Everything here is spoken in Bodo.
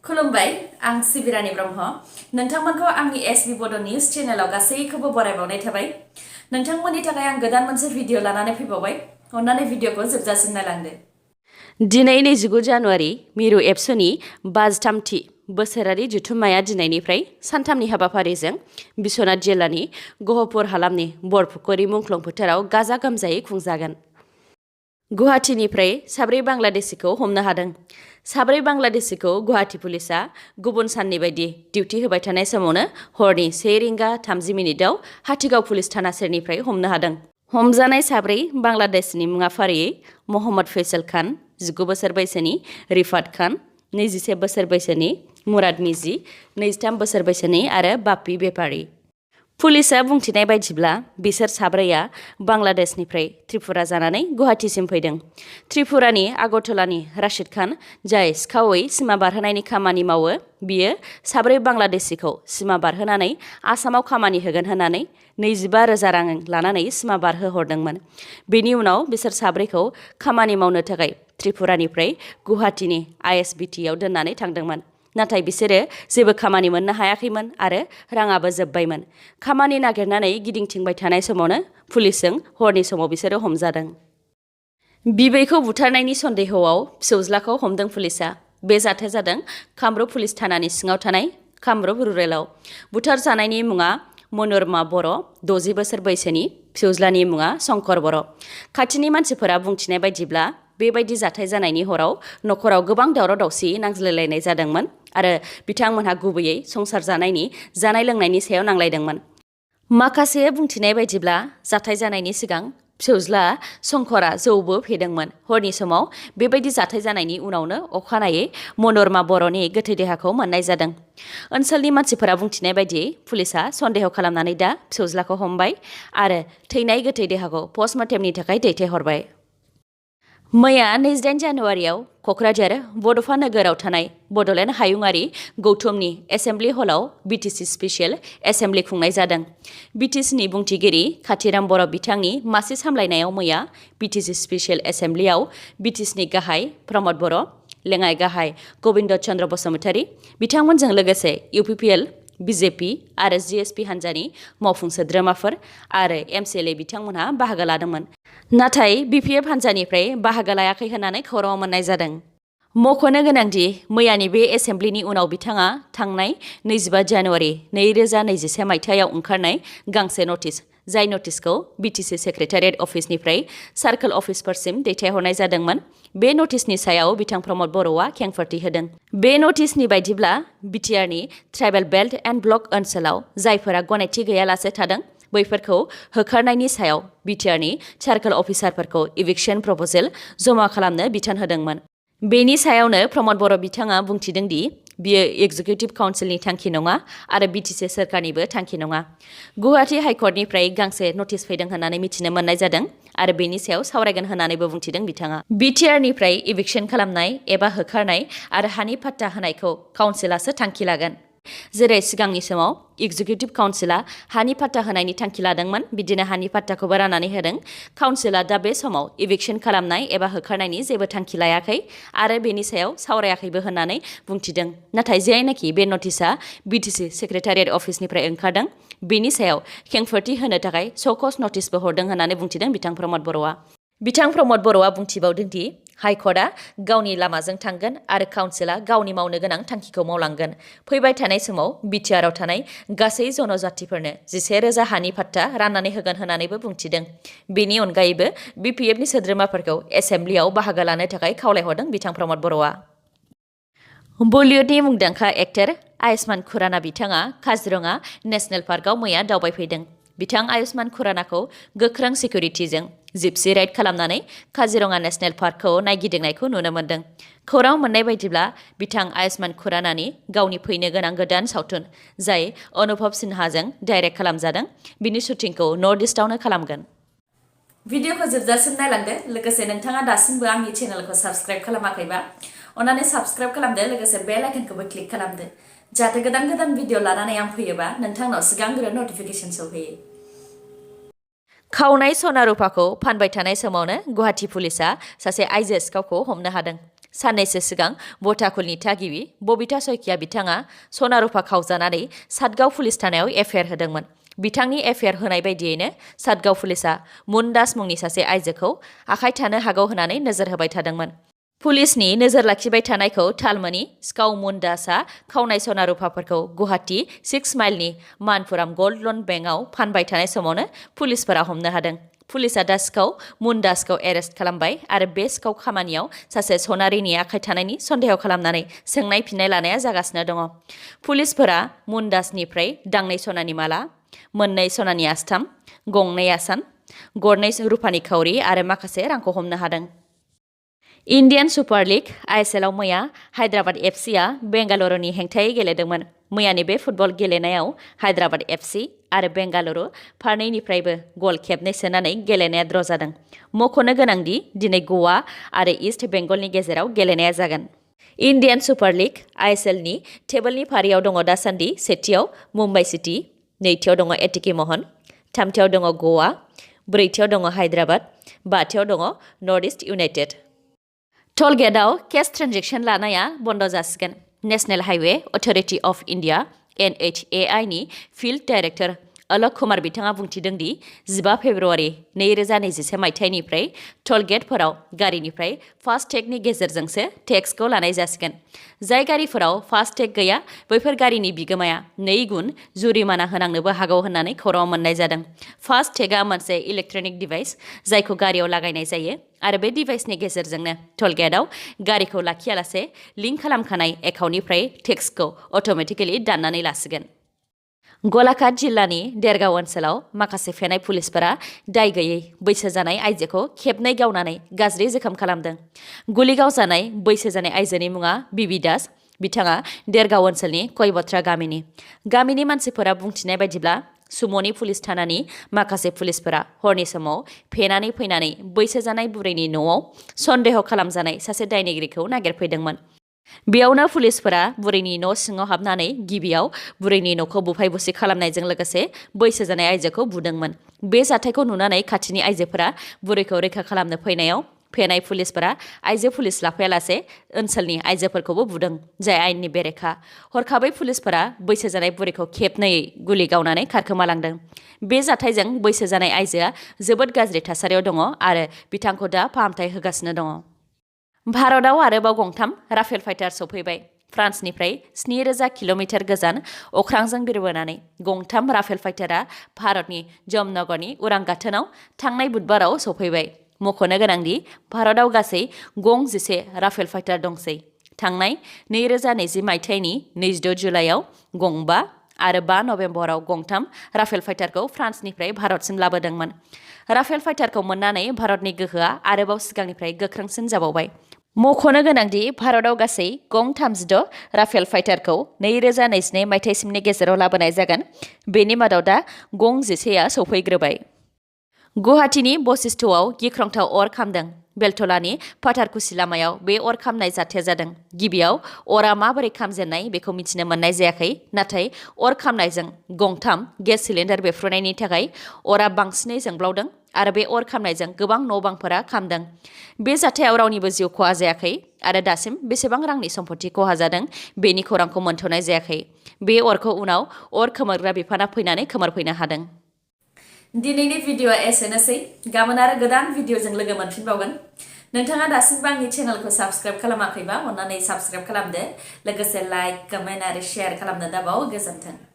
खुलुमबाय आं सिबिरानि ब्रह्म नोंथांमोनखौ आंनि sbbodonews चेनेलाव गासैखौबो बरायबावनाय थाबाय नोंथांमोननि थाखाय आं गोदान मोनसे भिडिअ लानानै फैबावबाय अन्नानै भिडिअखौ जोबजासिम नायलांदो दिनै 29 जानुवारि मिरु एबसुनि 53थि बोसोरारि जुथुम्माया दिनैनिफ्राय सानथामनि हाबाफारिजों बिश्वनाथ जिल्लानि गहपुर हालामनि बरपुखुरी मुंख्लं फोथाराव गाजा गोमजायै खुंजागोन गुवाहाटीनिफ्राय साब्रै बांलादेशीखौ हमनो हादों साब्रै बांलादेशीखौ गुवाहाटी पुलिसा गुबुन साननि बायदि डिउटी होबाय थानाय समावनो हरनि 1:30 हाथिगाव पुलिस थाना सेरनिफ्राय हमनो हादों हमजानाय साब्रै बांलादेशनि मुङा फारियै मोहम्मद फैसल खान 19 बोसोर बैसोनि रिफात खान 21 बोसोर बैसोनि मुराद मिजी 23 बोसोर बैसोनि आरो बाप्पी बेपारी पुलिसा बुंथिनाय बायदिब्ला बिसोर साब्रैया बांलादेशनिफ्राय त्रिपुरा जानानै गुवाहाटीसिम फैदों त्रिपुरानि आगरतलानि राशिद खान जाय सिखावै सिमा बारहोनायनि खामानि मावो बियो साब्रै बांलादेशीखौ सिमा बारहोनानै आसामाव खामानि होगोन होननानै 25,000 रां लानानै सिमा बारहोहरदोंमोन बेनि उनाव बिसोर साब्रैखौ खामानि मावनो थाखाय त्रिपुरानिफ्राय गुवाहाटीनि ISBTआव दोननानै थांदोंमोन नाथाय बिसोरो जेबो खामानि मोननो हायाखैमोन आरो राङाबो जोबबायमोन खामानि नागिरनानै गिदिंथिंबाय थानाय समावनो पुलिसजों हरनि समाव बिसोरो हमजादों बिबैखौ बुथारनायनि सन्देहआव फिसौज्लाखौ हमदों पुलिसा बे जाथाया जादों कामरुप पुलिस थानानि सिङाव थानाय कामरुप रुरेलाव बुथारजानायनि मुङा मनरमा बर' 60 बोसोर बैसोनि फिसौज्लानि मुङा शंकर बर' खाथिनि मानसिफोरा बुंथिनाय बायदिब्ला बेबायदि जाथाय जानायनि हराव नखराव गोबां दावराव दावसि नांज्लायलायनाय जादोंमोन आरो बिथांमोनहा गुबैयै संसार जानायनि जानाय लोंनायनि सायाव नांलायदोंमोन माखासे बुंथिनाय बायदिब्ला जाथाय जानायनि सिगां फिसौज्ला शंकरा जौबो फेदोंमोन हरनि समाव बेबायदि जाथाय जानायनि उनावनो अखानायै मनरमा बर'नि गोथै देहाखौ मोननाय जादों ओनसोलनि मानसिफोरा बुंथिनाय बायदियै पुलिसा सन्देह खालामनानै दा फिसौज्लाखौ हमबाय आरो थैनाय गोथै देहाखौ पस्टमर्टेमनि थाखाय दैथायहरबाय मैया 28 जानुवारियाव क'क्राझार बड'फा नोगोराव थानाय बड'लेण्ड हायुङारि गौथुमनि एसेम्बलि हलाव BTC स्पेसियेल एसेम्बलि खुंनाय जादों BTCनि बुंथिगिरि खाथिराम बर' बिथांनि मासि सामलायनायाव मैया BTC स्पेसियेल एसेम्बलियाव BTCनि गाहाय प्रमद बर' लेङाइ गाहाय गबिन्द चन्द्र बसुमतारी बिथांमोनजों लोगोसे UPPL BJP आरो GSP हान्जानि मावफुं सोद्रोमाफोर आरो MCLA बिथांमोनहा बाहागो लादोंमोन नाथाय BPF हान्जानिफ्राय बाहागो लायाखै होननानै खौराङाव मोननाय जादों मख'नो गोनांदि मैयानि बे एसेम्बलिनि उनाव बिथाङा थांनाय 25 जानुवारि 2021 मायथाइयाव ओंखारनाय गांसे नटिस जाय नटिसखौ BTC सेक्रेटारियेट अफिसनिफ्राय सार्कोल अफिसफोरसिम दैथायहरनाय जादोंमोन बे नटिसनि सायाव बिथां प्रमद बर'आ खेंफोरथि होदों बे नटिसनि बायदिब्ला BTRनि ट्राइबेल बेल्ट एन्ड ब्लक ओनसोलाव जायफोरा गनायथि गैयालासे थादों बैफोरखौ होखारनायनि सायाव BTRनि सार्कोल अफिसारफोरखौ इभिक्सन प्रप'जेल जमा खालामनो बिथोन होदोंमोन बेनि सायावनो प्रमद बर' बिथाङा बुंथिदों दि बियो एग्जिकिउटिभ काउन्सिलनि थांखि नङा आरो BTC सोरखारनिबो थांखि नङा गुवाहाटी हाइकर्टनिफ्राय गांसे नटिस फैदों होननानै मिथिनो मोननाय जादों आरो बेनि सायाव सावरायगोन होननानैबो बुंथिदों बिथाङा BTRनिफ्राय इभिक्सन खालामनाय एबा होखारनाय आरो हानि पाट्टा होनायखौ काउन्सिलासो थांखि लागोन जेरै सिगांनि समाव एग्जिकिउटिभ काउन्सिला हानि पाट्टा होनायनि थांखि लादोंमोन बिदिनो हानि पाट्टाखौबो राननानै होदों काउन्सिला दा बे समाव इभिक्सन खालामनाय एबा होखारनायनि जेबो थांखि लायाखै आरो बेनि सायाव सावरायाखैबो होननानै बुंथिदों नाथाय जायनाखि बे नटिसआ BTC सेक्रेटारियेट अफिसनिफ्राय ओंखारदों बेनि सायाव खेंफोरथि होनो थाखाय सकस नटिसबो हरदों होननानै बुंथिदों बिथां प्रमद बर'आ बिथां प्रमद बर'आ बुंथिबावदों दि हाइकर्टआ गावनि लामाजों थांगोन आरो काउन्सिला गावनि मावनो गोनां थांखिखौ मावलांगोन फैबाय थानाय समाव BTRआव थानाय गासै जनजातिफोरनो 11,000 हानि पाट्टा राननानै होगोन होननानैबो बुंथिदों बेनि अनगायैबो BPFनि सोद्रोमाफोरखौ एसेम्बलियाव बाहागो लानो थाखाय खावलायहरदों बिथां प्रमद बर'आ बलिउडनि मुंदांखा एक्टर आयुष्मान खुराना बिथाङा काजिरङा नेशनेल पार्कआव मैया दावबायफैदों बिथां आयुष्मान खुरानाखौ गोख्रों सिकिउरिटिजों जिपसि राइड खालामनानै काजिरङा नेशनेल पार्कखौ नायगिदिंनायखौ नुनो मोन्दों खौरां मोननाय बायदिब्ला बिथां आयुष्मान खुरानानि गावनि फैनो गोनां गोदान सावथुन जाय अनुभव सिन्हाजों डाइरेक्ट खालामजादों बिनि शुटिंखौ नर्थ इस्टआवनो खालामगोन भिडिअखौ जोबजासिम नायलांदो लोगोसे नोंथाङा दासिमबो आंनि चेनेलखौ साबस्क्राइब खालामाखैबा अन्नानै साबस्क्राइब खालामदो लोगोसे बेल आइकनखौबो क्लिक खालामदो जाहाथे गोदान गोदान भिडिअ लानानै आं फैयोबा नोंथांनाव सिगांग्रो नटिफिकेसन सौहैयो खावनाय सना रुफाखौ फानबाय थानाय समावनो गुवाहाटी पुलिसा सासे आइजो सिखावखौ हमनो हादों साननैसो सिगां बटाकुलनि थागिबि बबिता सयकिया बिथाङा सना रुफा खावजानानै सातगाव पुलिस थानायाव एफआइआर होदोंमोन। बिथांनि एफआइआर होनाय बायदियैनो सातगाव पुलिसा मुनदास मुंनि सासे आइजोखौ आखाय थानो हागौ होननानै नोजोर होबाय थादोंमोन। पुलिसनि नोजोर लाखिबाय थानायखौ थालमोनि सिखाव मुनदासआ खावनाय सना रुफाफोरखौ गुवाहाटी 6 माइलनि मानपुराम गल्ड लन बेंकआव फानबाय थानाय समावनो पुलिसफोरा हमनो हादों। पुलिसा दा सिखाव मुनदासखौ एरेस्ट खालामबाय आरो बे सिखाव खामानियाव सासे सनारिनि आखाय थानायनि सन्देह खालामनानै सोंनाय फिननाय लानाया जागासिनो दङ। पुलिसफोरा मुनदासनिफ्राय दांनै सनानि माला, मोननै सनानि आस्थाम, गंनै आसान, गरनै रुफानि खावरि आरो माखासे रांखौ हमनो हादों। इन्डियान सुपार लीग आइएसएलआव मैया हायद्राबाद एफसीआ बेंगालुरुनि हेंथायै गेलेदोंमोन। मैयानि बे फुटबल गेलेनायाव हायद्राबाद एफसी आरो बेंगालुरु फारनैनिफ्रायबो गल खेबनै सोनानै गेलेनाया द्र' जादों। मख'नो गोनांदि दिनै गवा आरो इस्ट बेंगलनि गेजेराव गेलेनाया जागोन। इन्डियान सुपार लीग आइएसएलनि टेबोलनि फारियाव दङ दासान्दि सेथियाव मुम्बाइ सिटी, नैथियाव दङ एटिके महन, थामथियाव दङ गवा, ब्रैथियाव दङ हायद्राबाद, बाथियाव दङ नर्थ इस्ट इउनाइटेड। टल गेटआव केस ट्रेन्जेक्सन लानाया बन्द जासिगोन। National highway authority of India NHAI नि फिल्ड डाइरेक्टर अलक कुमार बिथाङा बुंथिदों दि 15 फेब्रुआरि 2021 मायथाइनिफ्राय टल गेटफोराव गारिनिफ्राय फास्टेगनि गेजेरजोंसो टेक्सखौ लानाय जासिगोन। जाय गारिफोराव फास्टेग गैया बैफोर गारिनि बिगोमाया 2 गुन जुरिमाना होनांनोबो हागौ होननानै खौराङाव मोननाय जादों। फास्टेगआ मोनसे इलेक्ट्रनिक डिभाइस जायखौ गारियाव लागायनाय जायो आरो बे डिभाइसनि गेजेरजोंनो टल गेटआव गारिखौ लाखियालासे लिंक खालामखानाय एकाउन्टनिफ्राय टेक्सखौ अट'मेटिकेलि दाननानै लासिगोन। गलाघाट जिल्लानि देरगाव ओनसोलाव माखासे फेनाय पुलिसफोरा दाय गैयै बैसो जानाय आइजोखौ खेबनै गावनानै गाज्रि जोखोम खालामदों। गुलि गावजानाय बैसो जानाय आइजोनि मुङा बिबि दास। बिथाङा देरगाव ओनसोलनि कयबत्रा गामिनि मानसिफोरा बुंथिनाय बायदिब्ला सुम'नि पुलिस थानानि माखासे पुलिसफोरा हरनि समाव फेनानै फैनानै बैसो जानाय बुरैनि न'आव सन्देह खालामजानाय सासे दायनिगिरिखौ नागिरफैदोंमोन। बेयावनो पुलिसफोरा बुरैनि न' सिङाव हाबनानै गिबियाव बुरैनि न'खौ बुफाय बुसि खालामनायजों लोगोसे बैसो जानाय आइजोखौ बुदोंमोन। बे जाथायखौ नुनानै खाथिनि आइजोफोरा बुरैखौ रैखा खालामनो फैनायाव फेनाय पुलिसफोरा आइजो पुलिस लाफायालासे ओनसोलनि आइजोफोरखौबो बुदों, जाय आयेननि बेरेखा। हरखाबै पुलिसफोरा बैसो जानाय बुरैखौ खेबनैयै गुलि गावनानै खारखोमालांदों। बे जाथायजों बैसो जानाय आइजोआ जोबोद गाज्रि थासारियाव दङ आरो बिथांखौ दा फाहामथाय होगासिनो दङ। भारतआव आरोबाव गंथाम राफेल फाइटार सौफैबाय। फ्रान्सनिफ्राय 7000 किल'मिटार गोजान अख्रांजों बिरबोनानै गंथाम राफेल फाइटारा भारतनि जमनगरनि उरां गाथोनाव थांनाय बुधबाराव सौफैबाय। मख'नो गोनांदि भारतआव गासै 11 राफेल फाइटार दंसै। थांनाय 2020 मायथाइनि 26 जुलाइआव 5 आरो 5 नभेम्बराव गंथाम राफेल फाइटारखौ फ्रान्सनिफ्राय भारतसिम लाबोदोंमोन। राफेल फाइटारखौ मोननानै भारतनि गोहोआ आरोबाव सिगांनिफ्राय गोख्रोंसिन जाबावबाय। मख'नो गोनांदि भारतआव गासै गं 36 राफेल फाइटारखौ 2022 मायथाइसिमनि गेजेराव लाबोनाय जागोन। बेनि मादाव दा गं 10आ सौफैग्रोबाय। गुवाहाटीनि बशिष्ठआव गिख्रंथाव अर खामदों। बेलतलानि फाथारकुसि लामायाव बे अर खामनाय जाथाया जादों। गिबियाव अरा माबोरै खामजेननाय बेखौ मिथिनो मोननाय जायाखै, नाथाय अर खामनायजों गंथाम गेस सिलिन्डार बेफ्रुनायनि थाखाय अरा बांसिनै जोंब्लावदों आरो बे अर खामनायजों गोबां न' बांफोरा खामदों। बे जाथायाव रावनिबो जिउ खहा जायाखै आरो दासिम बेसेबां रांनि सम्पति खहा जादों बेनि खौरांखौ मोनथ'नाय जायाखै। बे अरखौ उनाव अर खोमोरग्रा बिफाना फैनानै खोमोरफैनो हादों। दिनैनि भिडिअ'आ एसेनोसै। गाबोन आरो गोदान भिडिअ'जों लोगो मोनफिनबावगोन। नोंथाङा दासिमबो आंनि चेनेलखौ साबस्क्राइब खालामाखैबा अन्नानै साबस्क्राइब खालामदो। लोगोसे लाइक, कमेन्ट आरो शेयार खालामनो दाबाव। गोजोन्थों।